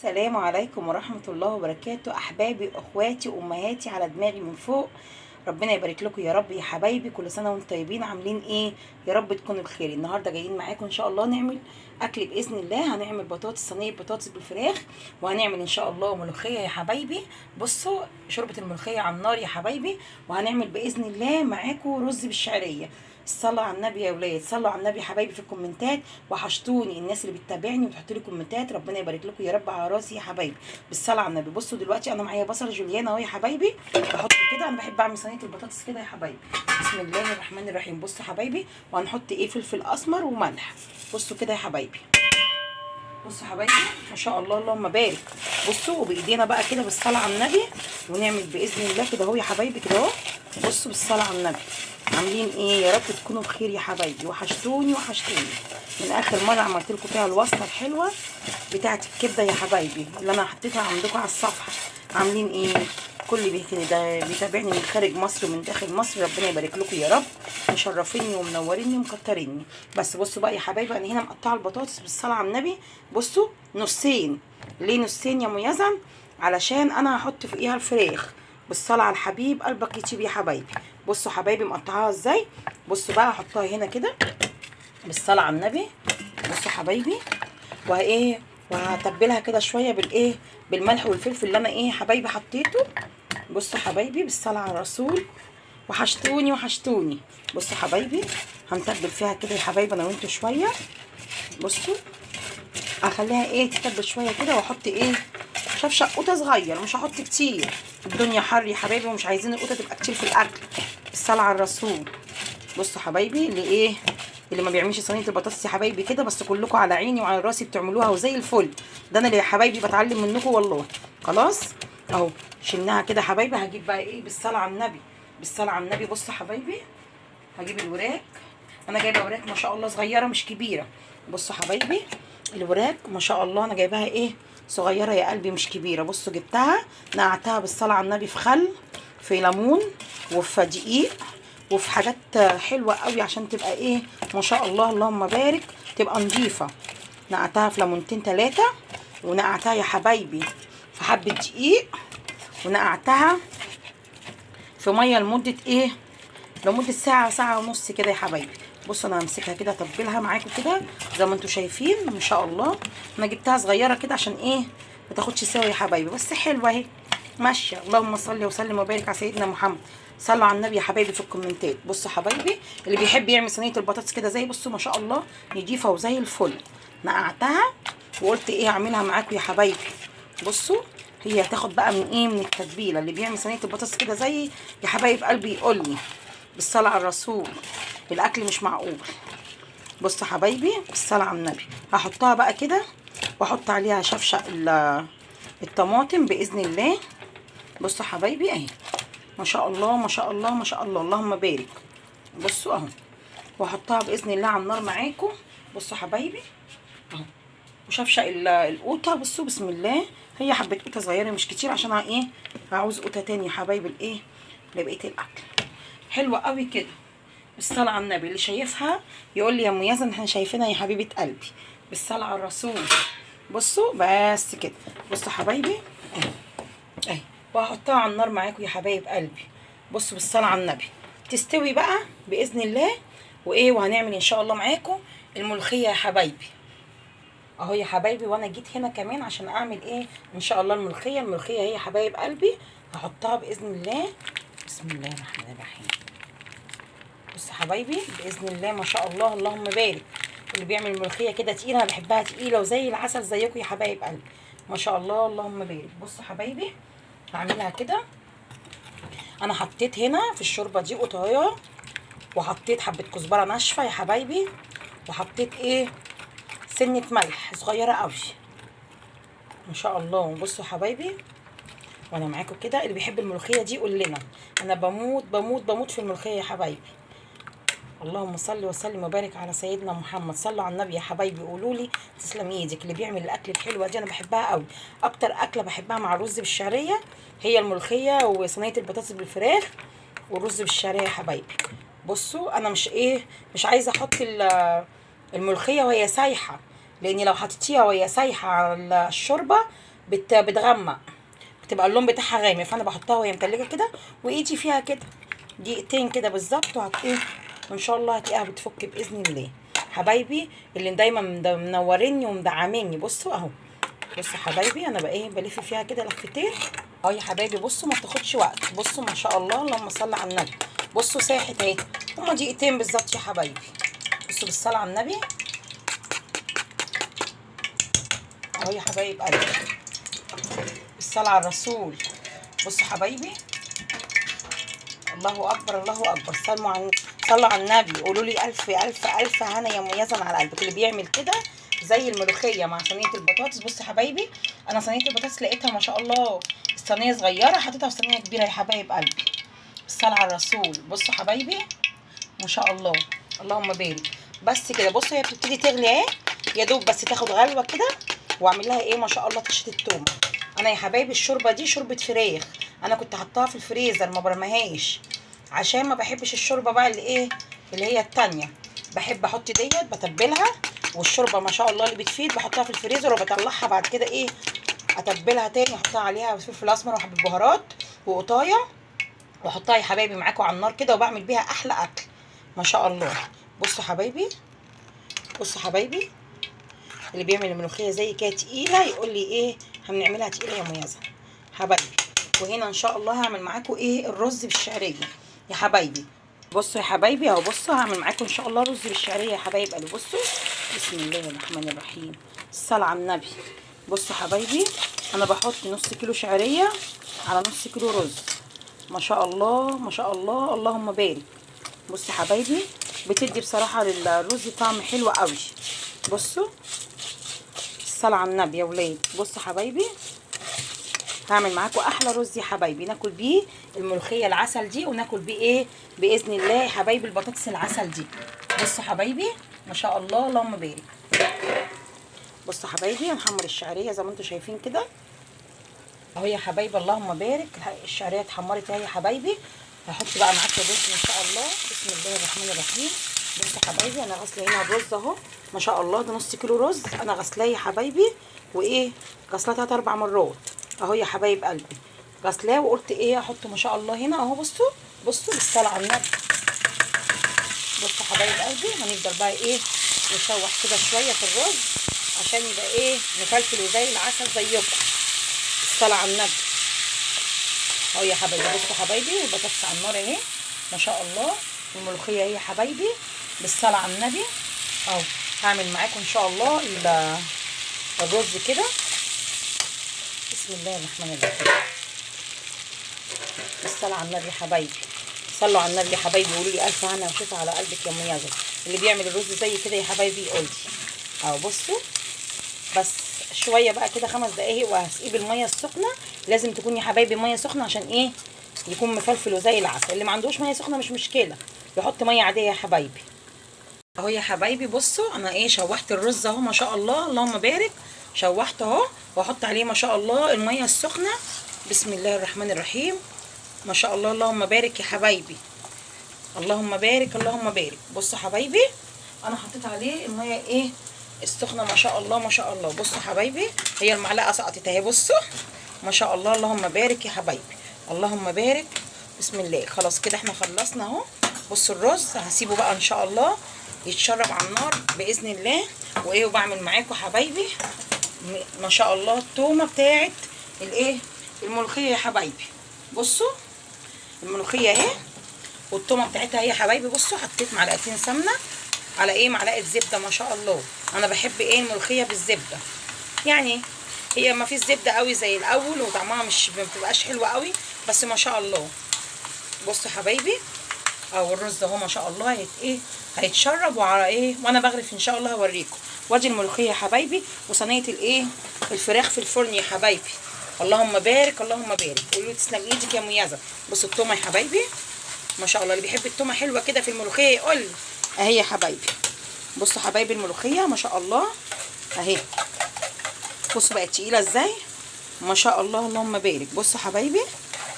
السلام عليكم ورحمة الله وبركاته. أحبابي أخواتي أمهاتي على دماغي من فوق، ربنا يبارك لكم يا رب يا حبايبي. كل سنة وانتم طيبين، عاملين ايه؟ يا رب تكونوا بخير. النهارده جايين معاكم ان شاء الله نعمل اكل باذن الله. هنعمل بطاطس، صينية بطاطس بالفراخ، وهنعمل ان شاء الله ملوخية يا حبايبي. بصوا شوربة الملوخية على النار يا حبايبي، وهنعمل باذن الله معاكم رز بالشعريه. صلوا على النبي يا ولاد، صلوا على النبي يا حبايبي في الكومنتات. وحشتوني الناس اللي بتتابعني وتحط لي كومنتات، ربنا يبارك لكم يا رب على راسي يا حبايبي. بالصلاة على النبي. بصوا دلوقتي انا معايا بصل جوليان اهو يا حبايبي، بحط كده. انا بحب اعمل صينية البطاطس كده يا حبايبي. بسم الله الرحمن الرحيم. بصوا حبايبي، وهنحط ايه؟ فلفل اسمر وملح. بصوا كده يا حبايبي، بصوا حبايبي ما شاء الله اللهم بارك. بصوا وبايدينا بقى كده بالصلاة على النبي، ونعمل باذن الله كده اهو يا حبايبي كده اهو. بصوا بالصلاة على النبي. عاملين ايه؟ يا رب تكونوا بخير يا حبايبي. وحشتوني وحشتوني من اخر مرة عملت لكم فيها الوصفة الحلوة بتاعه الكبده يا حبايبي، اللي انا حطيتها عندكم على الصفحة. عاملين ايه؟ كل ده بيتابعني من خارج مصر ومن داخل مصر، ربنا يبارك لكم يا رب. مشرفيني ومنوريني ومكتريني. بس بصوا بقى يا حبايبي، انا هنا مقطعه البطاطس بالصلاة على النبي. بصوا نصين. ليه نصين يا ام يزن؟ علشان انا هحط فوقيها الفراخ. بالصلاة على الحبيب قلبك يطيب يا حبايبي. بصوا حبايبي مقطعاها ازاي. بصوا بقى هحطها هنا كده بالصلاة على النبي. بصوا حبايبي، وهايه وهتبلها كده شوية بالايه؟ بالملح والفلفل اللي انا ايه حبايبي حطيته. بصوا حبايبي بالصلاة على الرسول. وحشتوني وحشتوني. بصوا حبايبي هنتبل فيها كده يا حبايبي انا وانتوا شوية. بصوا اخليها ايه تتبل شوية كده، واحط ايه شفشق قوطه صغير، مش هحط كتير. الدنيا حر يا حبايبي ومش عايزين القوطه تبقى كتير في الاكل. بالصلاة على الرسول. بصوا حبايبي اللي ايه اللي ما بيعملش صينية البطاطس يا حبايبي كده، بس كلكم على عيني وعلى راسي بتعملوها وزي الفل. ده انا اللي يا حبايبي بتعلم منكم والله. خلاص اهو شلناها كده حبايبي. هجيب بقى ايه بالصلاة على النبي، بالصلاة على النبي. بصوا حبايبي هجيب الوراك. انا جايبه وراك ما شاء الله صغيرة مش كبيرة. بصوا حبايبي الوراك ما شاء الله انا جايباها ايه صغيرة يا قلبي مش كبيرة. بصوا جبتها نقعتها بالصلاة على النبي في خل، في ليمون، وفي دقيق، وفي حاجات حلوة قوي عشان تبقى ايه ما شاء الله اللهم بارك، تبقى نظيفة. نقعتها في ليمونتين ثلاثة، ونقعتها يا حبايبي في حبه دقيق، ونقعتها في مية لمدة ايه لمدة ساعة ساعة ونص كده يا حبايبي. بصوا انا همسكها كده اطبلها معاكم كده زي ما انتم شايفين ما شاء الله. انا جبتها صغيرة كده عشان ايه ما تاخدش سوا يا حبايبي، بس حلوة اهي ماشية. اللهم صل وسلم وبارك على سيدنا محمد. صلوا على النبي يا حبايبي في الكومنتات. بصوا حبايبي اللي بيحب يعمل صينية البطاطس كده زي بصوا ما شاء الله نضيفه وزي الفل. نقعتها وقلت ايه اعملها معاكم يا حبايبي. بصوا هي هتاخد بقى من ايه من التتبيله. اللي بيعمل صينية البطاطس كده زي يا حبايب قلبي يقول لي بالصلاة على الرسول. الاكل مش معقول. بصوا حبايبي بالصلاة على النبي. هحطها بقى كده واحط عليها شفشق الطماطم باذن الله. بصوا حبايبي اهي ما شاء الله ما شاء الله ما شاء الله اللهم بارك. بصوا اهو واحطها باذن الله على النار معاكم. بصوا حبايبي اهو وشفشق القوطه. بصوا بسم الله، هي حبه قوطه صغيرة مش كتير عشان ايه هعوز قوطه تاني يا حبايبي الايه لبقية الاكل. حلوة قوي كده بالصلاة على النبي. اللي شايفها يقول لي يا ام يزن احنا شايفينها يا حبيبه قلبي. بالصلاة على الرسول. بصوا بس كده. بصوا حبايبي اهي اهي وهحطها على النار معاكم يا حبايب قلبي. بصوا بالصلاة على النبي تستوي بقى باذن الله. وايه وهنعمل ان شاء الله معاكم الملوخية يا حبايبي اهو يا حبايبي. وانا جيت هنا كمان عشان اعمل ايه ان شاء الله الملوخية. الملوخية هي يا حبايب قلبي هحطها باذن الله. بسم الله الرحمن الرحيم. بصوا حبايبي باذن الله ما شاء الله اللهم بارك. اللي بيعمل الملوخية كده تقيلة انا بحبها تقيلة وزي العسل زيكم يا حبايب قلبي ما شاء الله اللهم بارك. بصوا حبايبي هعملها كده. انا حطيت هنا في الشوربة دي قطايه، وحطيت حبه كزبره ناشفة يا حبايبي، وحطيت ايه سنة ملح صغيرة قوي ما شاء الله. بصوا حبايبي وانا معاكم كده. اللي بيحب الملوخية دي قول لنا. انا بموت بموت بموت في الملوخية يا حبايبي. اللهم صل وسلم وبارك على سيدنا محمد. صلوا على النبي يا حبايبي. قولوا لي تسلم ايدك اللي بيعمل الاكل الحلوة دي، انا بحبها قوي. اكتر اكله بحبها مع الرز بالشعريه هي الملوخية وصينيه البطاطس بالفراخ والرز بالشعريه يا حبايبي. بصوا انا مش ايه مش عايزه احط الملوخية وهي سايحه، لان لو حطيتيها وهي سايحه على الشوربة بتغمق، بتبقى اللون بتاعها غامق، فانا بحطها وهي متلجه كده وايدي فيها كده دقيقتين كده بالظبط، وهت ايه وان شاء الله هتلاقيها بتفك باذن الله. حبايبي اللي دايما منوريني ومدعميني، بصوا اهو، بصوا حبايبي انا بقى ايه بلف فيها كده لفتين اهو يا حبايبي. بصوا ما بتاخدش وقت، بصوا ما شاء الله اللهم صل على النبي. بصوا ساحت اهي، هما دقيقتين بالظبط يا حبايبي. بصوا بالصلاة على النبي اهو يا حبايب قلبي، بالصلاة على الرسول. بصوا حبايبي الله اكبر الله اكبر، صلوا على النبي، قولوا لي الف الف الف هنا يا ام يزن على قلبك. اللي بيعمل كده زي الملوخية مع صينية البطاطس. بصوا حبايبي انا صينية البطاطس لقيتها ما شاء الله الصينية صغيرة، حطيتها في صينية كبيرة يا حبايب قلبي. بالصلاة على الرسول. بصوا حبايبي ما شاء الله اللهم بارك. بس كده بصوا هي بتبتدي تغلي اهي، يا دوب بس تاخد غلوه كده، واعمل لها ايه ما شاء الله طشه التومه. انا يا حبايبي الشوربة دي شوربة فراخ، انا كنت حطاها في الفريزر ما برميهاش عشان ما بحبش الشوربة بقى اللي ايه اللي هي التانية، بحب احط ديت بتبلها، والشوربه ما شاء الله اللي بتفيد بحطها في الفريزر وبطلعها بعد كده ايه اتبلها تاني، احطها عليها فلفل اسمر وحبه بهارات وقطايه، واحطها يا حبايبي معاكم على النار كده، وبعمل بيها احلى اكل ما شاء الله. بصوا حبايبي، بصوا حبايبي اللي بيعمل الملوخية زي كده تقيلة يقول لي ايه هنعملها تقيلة يا ام يزن حبايبي. وهنا ان شاء الله هعمل معاكم ايه الرز بالشعريه يا حبايبي. بصوا يا حبايبي اهو، بصوا هعمل معاكم ان شاء الله رز بالشعريه يا حبايب قلبي. بصوا بسم الله الرحمن الرحيم، الصلاة على النبي. بصوا حبايبي انا بحط نص كيلو شعرية على نص كيلو رز، ما شاء الله ما شاء الله اللهم بارك. بصوا حبايبي بتدي بصراحة للرز طعم حلو قوي. بصوا الصلاة على النبي يا ولاد. بصوا حبايبي هعمل معاكم احلى رز يا حبايبي، ناكل بيه الملوخية العسل دي، وناكل بيه ايه باذن الله يا حبايبي البطاطس العسل دي. بصوا حبايبي ما شاء الله اللهم بارك. بصوا حبايبي هنحمر الشعرية زي ما انتم شايفين كده اهو يا حبايبي اللهم بارك. الشعرية اتحمرت اهي يا حبايبي. هحط بقى معاكم الرز ان شاء الله. بسم الله الرحمن الرحيم. بصوا حبايبي انا غاسله هنا الرز اهو ما شاء الله، ده نص كيلو رز انا غسلاه يا حبايبي، وايه غسلاه 3 4 مرات اهو يا حبايب قلبي، غسلاه وقلت ايه احطه ما شاء الله هنا اهو. بصوا بصوا بالصلاة على النبي. بصوا حبايب قلبي هنفضل بقى ايه نشوح كده شوية في الرز عشان يبقى ايه مفلفل وزي العسل زيكم. الصلاة على النبي اهو يا حبايبي. بصوا حبايبي والبطاطس على النار اهي ما شاء الله، والملوخيه اهي يا حبايبي بالصلاة على النبي اهو. هعمل معاكم ان شاء الله الرز كده. بسم الله الرحمن الرحيم. الصلاة على النبي يا حبايبي، صلوا على النبي يا حبايبي، وقولوا لي الف هنا وشفا على قلبك يا ام يزن. اللي بيعمل الرز زي كده يا حبايبي يقول لي اهو. بصوا بس شوية بقى كده 5 دقايق وهسقيه بالمية السخنة. لازم تكون يا حبايبي مية سخنة عشان ايه يكون مفلفل وزي العسل. اللي ما عندوش مية سخنة مش مشكلة، يحط مية عادية يا حبايبي اهو يا حبايبي. بصوا انا ايه شوحت الرز اهو ما شاء الله اللهم بارك، شوحته اهو، واحط عليه ما شاء الله المية السخنة. بسم الله الرحمن الرحيم ما شاء الله اللهم بارك يا حبايبي، اللهم بارك اللهم بارك. بصوا حبايبي انا حطيت عليه المية ايه السخنة ما شاء الله ما شاء الله. بصوا حبايبي هي المعلقة سقطت اهي. بصوا ما شاء الله اللهم بارك يا حبايبي، اللهم بارك. بسم الله. خلاص كده احنا خلصنا اهو. بصوا الرز هسيبه بقى ان شاء الله يتشرب على النار باذن الله. وايه وبعمل معاكم حبايبي ما شاء الله التومه بتاعت الايه الملوخية يا حبايبي. بصوا الملوخية اهي والتومه بتاعتها اهي يا حبايبي. بصوا حطيت معلقتين سمنه على ايه معلقه زبدة ما شاء الله. انا بحب ايه الملوخية بالزبده، يعني هي ما فيش زبدة قوي زي الاول وطعمها مش ما بتبقاش حلوة قوي، بس ما شاء الله. بصوا حبايبي اهو الرز اهو ما شاء الله ايه هيتشرب وعلى ايه وانا بغرف ان شاء الله هوريكم. وادي الملوخية يا حبايبي وصينيه الايه الفراخ في الفرن يا حبايبي. اللهم بارك اللهم بارك. قولوا تسلم ايدك يا ام يزن. بصوا التومه يا حبايبي ما شاء الله، اللي بيحب التومه حلوة كده في الملوخية يقول لي اهي يا حبايبي. بصوا حبايبي الملوخية ما شاء الله اهي، بصوا بقت تقيلة ازاي ما شاء الله اللهم بارك. بصوا حبايبي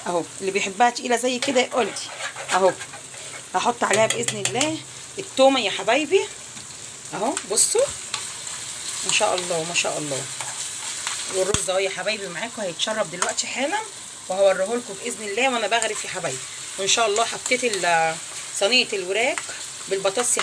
اهو، اللي بيحبها تقيلة زي كده يقول لي اهو. هحط عليها باذن الله التومه يا حبايبي اهو. بصوا ما شاء الله ما شاء الله. والرز اهو يا حبايبي معاكم هيتشرب دلوقتي حالا، وهوريه لكم باذن الله وانا بغرف يا حبايبي. وان شاء الله حطيت صينية الوراك بالبطاطس يا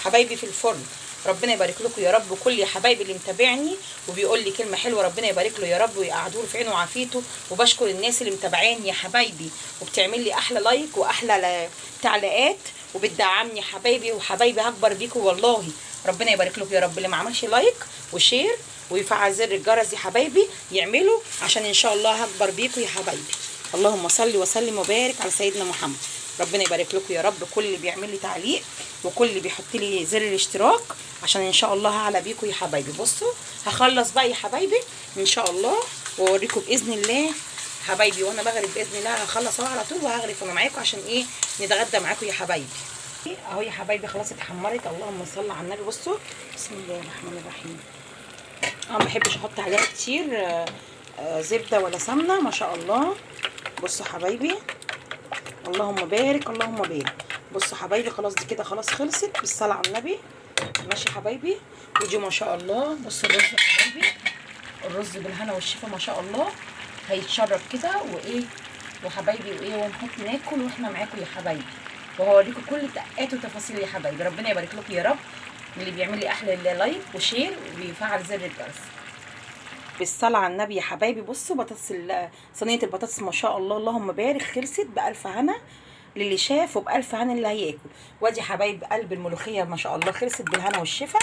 حبايبي في الفرن. ربنا يبارك لكم يا رب. وكل يا حبايبي اللي متابعني وبيقول لي كلمة حلوة ربنا يبارك له يا رب ويقعدوا له في عينه وعافيته. وبشكر الناس اللي متابعاني يا حبايبي وبتعمل لي احلى like واحلى تعليقات وبتدعمني يا حبايبي. وحبايبي هكبر بيكم والله، ربنا يبارك لكم يا رب. اللي ما عملش like و share ويفعل زر الجرس يا حبايبي يعمله، عشان ان شاء الله هكبر بيكم يا حبايبي. اللهم صل وسلم وبارك على سيدنا محمد. ربنا يبارك لكم يا رب. كل اللي بيعمل لي تعليق وكل اللي بيحط لي زر الاشتراك، عشان ان شاء الله هعلى بيكم يا حبايبي. بصوا هخلص بقى يا حبايبي ان شاء الله واوريكم باذن الله حبايبي وانا بغرف باذن الله. هخلص اهو على طول وهغرف وانا معاكم عشان ايه نتغدى معاكم يا حبايبي. اهو يا حبايبي خلاص اتحمرت، اللهم صل على النبي. بصوا بسم الله الرحمن الرحيم. انا ما بحبش احط عليها كتير زبدة ولا سمنه ما شاء الله. بصوا حبايبي اللهم بارك اللهم بارك. بصوا حبايبي خلاص دي كده خلاص خلصت بالصلاة على النبي. ماشي حبايبي. ودي ما شاء الله بصوا الرز يا حبايبي، الرز بالهنا والشفا ما شاء الله هيتشرب كده وايه وحبايبي وايه، ونحط ناكل واحنا معاكم يا حبايبي. وهوريكم كل تقات وتفاصيل يا حبايبي. ربنا يبارك لكم يا رب. اللي بيعمل لي احلى like و share وبيفعل زر الجرس. بالصلاة على النبي يا حبايبي. بصوا بطاطس صينية البطاطس ما شاء الله اللهم بارك خلصت بألف هنا للي شاف وبألف هنا اللي هياكل. وادي حبايب قلب الملوخية ما شاء الله خلصت بالهنا والشفا.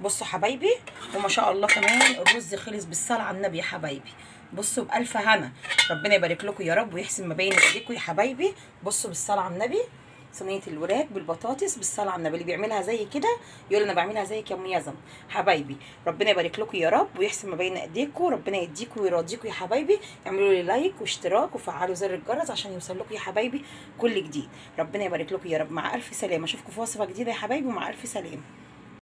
بصوا حبايبي وما شاء الله كمان الرز خلص بالصلاة على النبي يا حبايبي. بصوا بألف هنا، ربنا يبارك لكم يا رب ويحسن ما بين ايديكم يا حبايبي. بصوا بالصلاة على النبي صينية الوراك بالبطاطس بالصلاة على النبي. اللي بيعملها زي كده يقول انا بعملها زيك يا ام يزن حبايبي. ربنا يبارك لكم يا رب ويحسن ما بين ايديكم، ربنا يديكم ويراضيكم يا حبايبي. اعملوا لي like واشتراك وفعلوا زر الجرس عشان يوصل لكم يا حبايبي كل جديد. ربنا يبارك لكم يا رب. مع الف سلامه، اشوفكم في وصفه جديدة يا حبايبي، ومع الف سلامه.